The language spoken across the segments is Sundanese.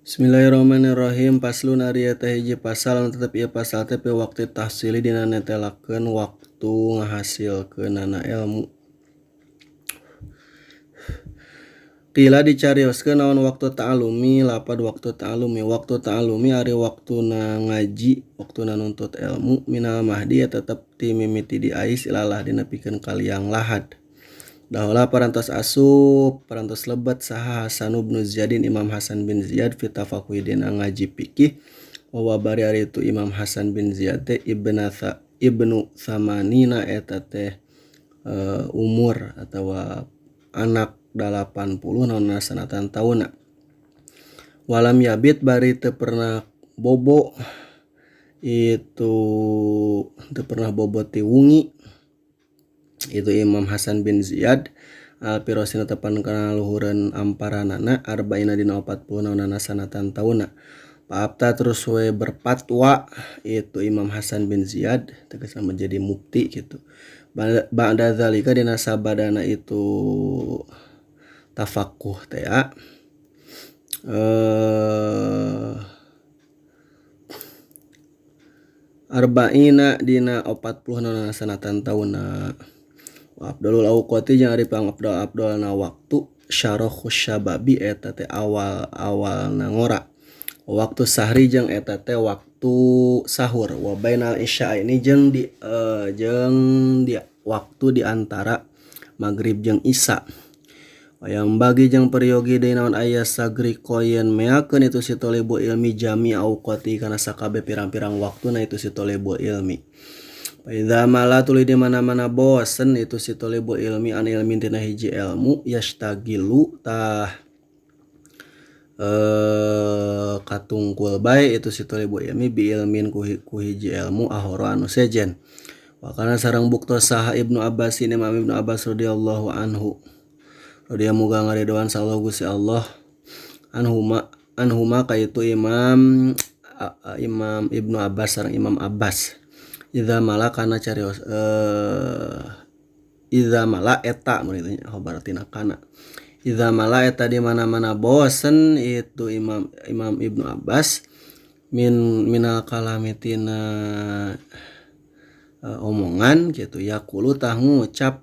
Bismillahirrahmanirrahim Paslon ari ieu teh hiji pasal anu tetep ieu pasal teh fi waqti tahsili dina netelakeun waktu ngahasilkeunana elmu. Qila dicarioskeun naon waktu ta'alumi lapad waktu ta'alumi waktu ta'alumi ari waktuna ngaji waktuna nuntut elmu minal mahdi eta tetep ti mimiti diais ilalah dinepikeun ka liang lahad. Dahola parantos asup parantos lebet saha Hasan ibnu Ziyadin Imam Hasan bin Ziyad fi tafaquhi dina ngaji fikih wa bari ari itu Imam Hasan bin Ziyad teh ibnu thamanina eta teh umur atawa anak 80 naon sanatan tauna walam yabit bari teu pernah bobo itu teu pernah bobo ti wungi itu Imam Hasan bin Ziyad al-Firasina tepan kana luhureun amparanana arba'ina dina 40 naonana sanatan tauna. Paapta terus we berfatwa itu Imam Hasan bin Ziyad tegasna menjadi mufti gitu. Ba'da zalika dina sabadana itu tafakuh teh ya. Arba'ina dina 40 naonana sanatan tauna. Wa afdalul awqati jeung ari pangabdal-abdalna waktu syarahus syababi eta teh awal-awalna ngora. Waktu sahri jeung eta teh waktu sahur. Wa bainal isya ini jeung di waktu di antara maghrib jeung isya. Wayang bagi jeung peryogi deui naon aya sagriko yen meakeun itu si tolibul ilmi jami auqati kana sakabeh pirang-pirang waktuna itu si tolibul ilmi. Fa idza mala tuluy di mana-mana bosen itu si tolibul ilmi an ilmin tina hiji ilmu yastagilu tah katungkul bae itu si tolibul ilmi bi ilmin ku hiji ilmu ahoro anu sejen. Wa kana sareng buktos saha Ibnu Abbas ini Imam Ibnu Abbas radhiyallahu anhu. Dia muga ngaridoan sallallahu Gusti Allah anhuma ka itu Imam Ibnu Abbas sareng Imam Abbas. Idza mala kana carios idza mala eta mun itu nya khobar tina kana. Idza mala eta di mana-mana bosen itu Imam Ibnu Abbas minal kalami tina omongan gitu yaqulu tah ngucap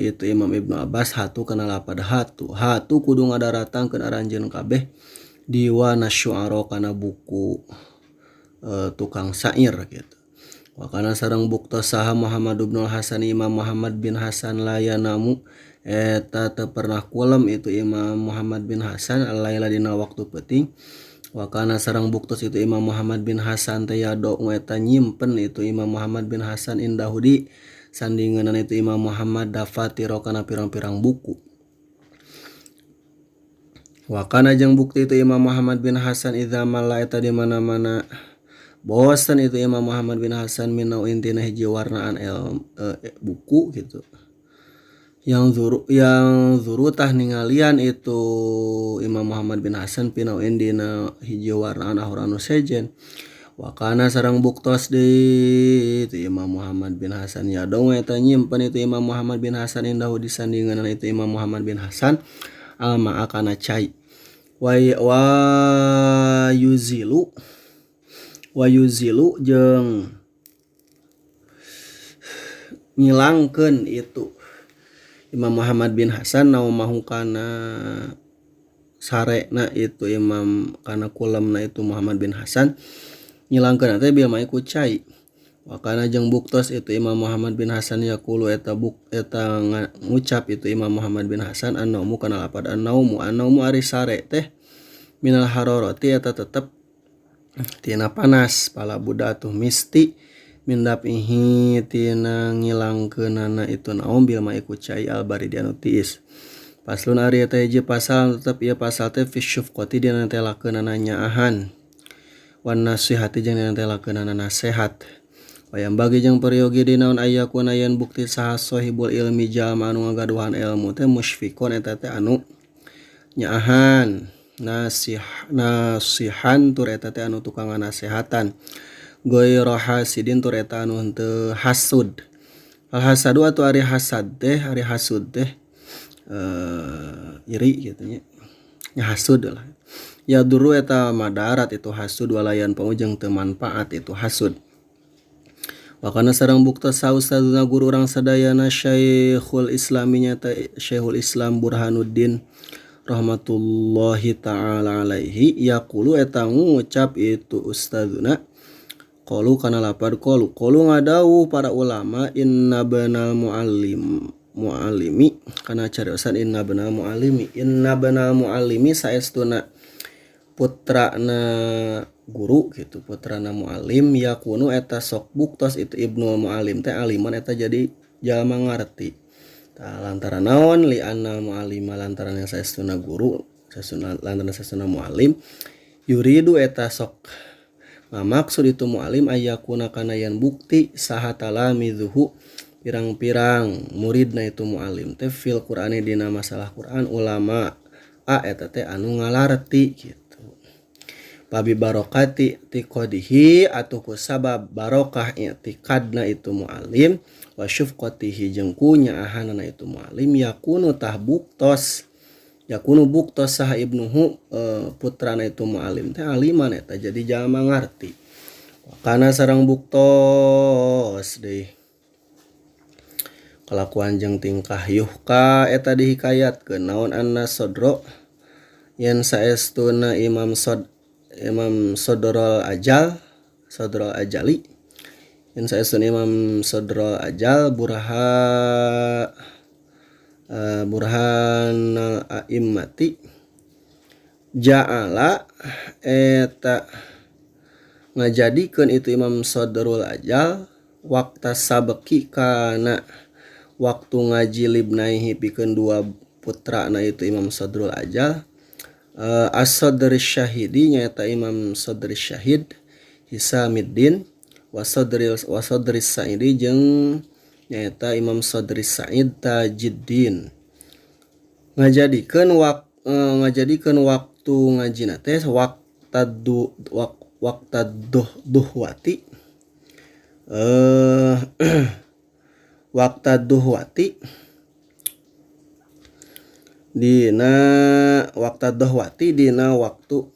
itu Imam Ibnu Abbas hatu kana lapad hatu hatu kudu ngadaratangkeun aranjeun kabeh diwana syu'ara kana buku tukang syair gitu. Wa kana sareng buktos saha Muhammad ibn Hasan Imam Muhammad bin Hasan layanamu eta teu pernah kulem itu Imam Muhammad bin Hasan laila dina waktu peuting. Wa kana sareng buktos itu Imam Muhammad bin Hasan teh yado eta nyimpen itu Imam Muhammad bin Hasan indahudi sandingenan itu Imam Muhammad dafatiro kana pirang-pirang buku. Wa kana jeung bukti itu Imam Muhammad bin Hasan idza malla eta di mana-mana bosen itu Imam Muhammad bin Hasan minau intina hiji warnaan buku gitu. Yang zuru tah ningalian itu Imam Muhammad bin Hasan pinau indina hiji warnaan ahur anu sejen. Wa kana sareng buktos deui itu Imam Muhammad bin Hasan ya dong eta nyimpen itu Imam Muhammad bin Hasan indahu disandingan itu Imam Muhammad bin Hasan alma akana cai wa yuzilu jeung ngilangkeun itu Imam Muhammad bin Hasan naumahu kana sarena itu Imam kana kulemna itu Muhammad bin Hasan ngilangkeun teh bil mai ku cai. Wa kana jeung buktos itu Imam Muhammad bin Hasan yaqulu eta eta ngucap itu Imam Muhammad bin Hasan annaumu kana lapad annaumu annaumu ari sare teh minal hararati eta tetep tina panas pala budatuh misti mindapihi tina ngilangkeunana itu naum bil mai ku cai al baridi anu tiis. Paslon ari eta hiji pasal tetep ieu pasal teh fi syufqati dina telakeunana nyaahan wan nasihati jeung dina telakeunana nasehat. Wayang bagi jeung peryogi dinaon aya kuna yen bukti saha sahibul ilmi jalma anu ngagaduhan ilmu teh musfikon eta teh anu nyaahan nasihan tur eta teh anu tukang nasehatan goyro hasidin tur eta anu henteu hasud. Al hasadu atuh ari hasad teh ari hasud teh iri gitu nya. Nya hasud lah. Yadurru eta madarat itu hasud walayan paujeng teu manfaat itu hasud. Wakana sareng buktos sa ustadzna guru urang sadayana Syekhul Islami nyaeta Syekhul Islam Burhanuddin rahmatullahi taala alaihi yaqulu eta ngucap itu ustadzna qalu kana lapad qalu qalu ngadawuh para ulama inna banal muallim muallimi kana cariosan inna banal muallimi inna banal muallimi saestuna putrana guru gitu putrana muallim yakunu eta sok buktos itu ibnul muallim teh aliman eta jadi jalma ngarti tah lantaran naon li anna muallima lantaran yang saestuna guru saestuna lantaran saestuna muallim yuridu eta sok ngamaksud itu muallim ayakuna kana yen bukti saha talamidzuhu pirang-pirang muridna itu muallim teh fil Qur'ani dina masalah Qur'an ulama a eta teh anu ngalarti gitu. Babi barokati tiqadihi atuh ku sabab barokah i'tiqadna itu muallim wa syufqatihi jeung ku nyaahanana itu muallim yakunu tah buktos yakunu buktos saha ibnuhu putrana itu muallim teh aliman eta jadi jalma ngarti. Kana sareng buktos deui kalakuan jeung tingkah yuhka eta dihikayatkeun naon anna sodro yen saestuna Imam Sod Imam Sodrol Ajal Sodrol Ajali yen saestuna Imam Sodrol Ajal burha burhan a'immati ja'ala eta ngajadikeun itu Imam Sodrul Ajal wakta sabeki kana waktu ngaji libnaihi pikeun dua putrana itu Imam Sodrul Ajal As-Sadri Syahidi nyaeta Imam Sadri Syahid Hisamiddin wa Sadri Sa'idi jeung nyaeta Imam Sadri Sa'id Tajiddin ngajadikeun waktu ngajina teh waqta duhwati waqta duhwati dina waqta duhwati dina waktu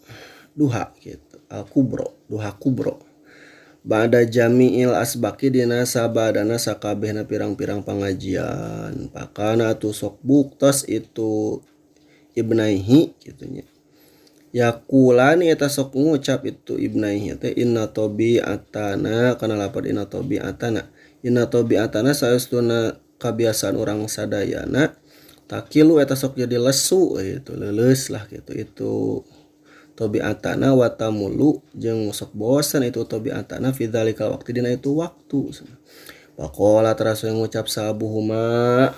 duha gitu al kubro duha kubro ba'da jami'il asbaqi dina sabadana sakabehna pirang-pirang pengajian pakana atuh sok buktos itu ibnaihi kitu nya yakulani eta sok ngucap itu ibnaihi teh inna tabi'atana kana lapad inna tabi'atana saestuna kabiasaan urang sadayana takilu eta sok jadi lesu gitu leuleus lah gitu itu tabi'atana wa tamulu jeung sok bosan itu tabi'atana fi dzalikal waqti dina itu waktu faqala teras ngucap sabuhuma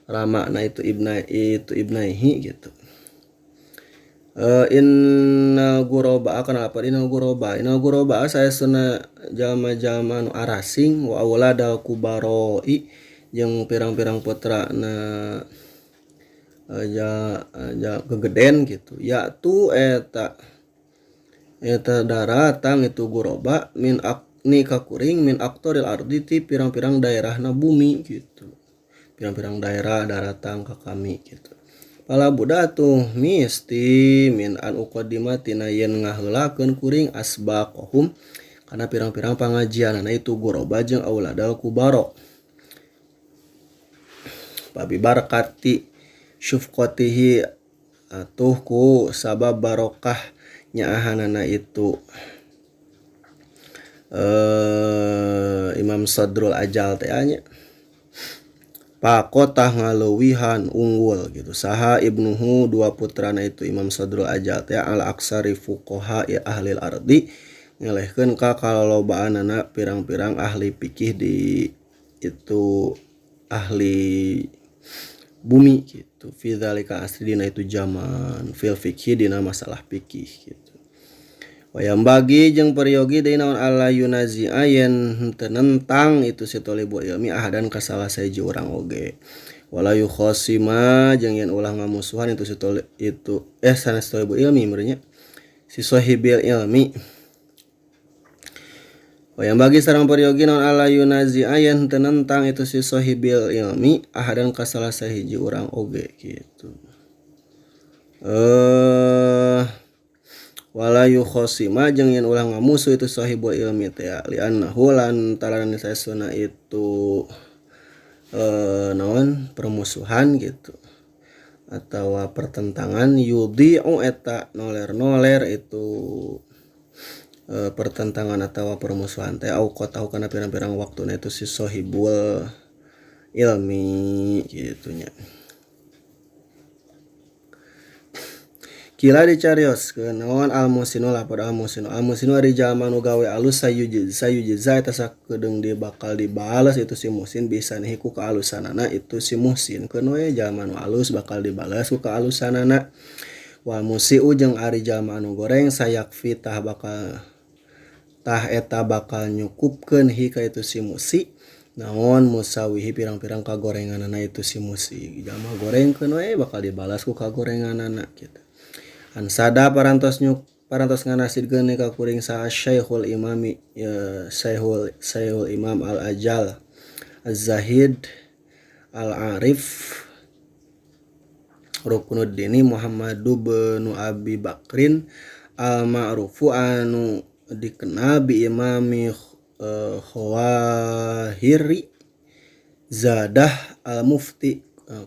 ramana itu ibnaihi gitu innal ghuraba kana lapad innal ghuraba saestuna jalma-jalma nu arasing wa auladal kubaroi jeung pirang-pirang putrana ja gegeden gitu ya tu eta daratang itu ghuraba min akni kakuring min aktoril ardi ti pirang-pirang daerahna bumi gitu pirang-pirang daerah daratang ka kami gitu pala budak tuh misti min an uqaddima tina yen ngaheulakeun kuring asbaqahum kana pirang-pirang pangajianana itu ghuraba jeung auladal kubaro babi barakati syufqatihi atuh ku sabab barokah nyaahanana itu Imam Sadrul Ajal teh nya pakotah ngaleuwihan unggul gitu saha ibnuhu dua putrana itu Imam Sadrul Ajal teh al aksari fuqaha ya ahlil ardi ngelehkeun ka kalolobaanana pirang-pirang ahli fikih di itu ahli bumi gitu fi dzalika asri dina itu zaman fil fikih dina masalah fikih gitu wayam bagi jeung peryogi deui naon alla yunazi'a yen henteu nentang itu si thalibul ilmi ahadan ka salah sahiji urang oge wala yukhasima jeung yen ulah ngamusuhan itu si itu sanes thalibul ilmi meureun nya si sahibil ilmi wayam bagi sareng peryogi naon alla yunazi'a yen henteu nentang itu si sahibil ilmi ahadan ka salah sahiji urang oge gitu. Wala yukhosima jeung yen ulah ngamusuh itu sahibul ilmi teh li'annahu lantaran saestuna itu naon permusuhan gitu atau pertentangan yudhi'u eta noler-noler itu pertentangan atau permusuhan teh au qatahu kana pirang-pirang waktuna itu si sahibul ilmi gitu nya. Kila dicarioskeun naon al-musinu lapor al-musinu al-musinu ari jalma nu gawe alus sayujza eta sakedeung dia bakal dibales itu si muhsin bisanihi ku kaalusanana itu si muhsin keun we jalma nu alus bakal dibales ku kaalusanana wal musiu jeung ari jalma anu goreng sayakfi tah bakal tah eta bakal nyukupkeun hi ka itu si musi naon musawihi pirang-pirang kagorenganana itu si musi jalma goreng keun we bakal dibalas ku kagorenganana kitu. Ansada parantos nganasidkeun ka kuring saha Syekhul Imami ya Syekhul Imam Al-Ajal Az-Zahid Al-Arif Rukunuddini Muhammadu bin Abi Bakrin Al-Ma'rufu anu dikenal bi Imami Khawahiri Zadah Al-Mufti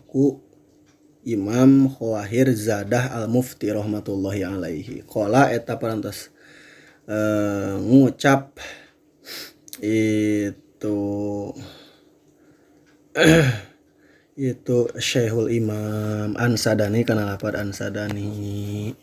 ku Imam Khawahir Zadah Al-Mufti rahmatullahi alaihi. Qala eta parantos ngucap itu itu Syekhul Imam Ansadani kana lapad Ansadani.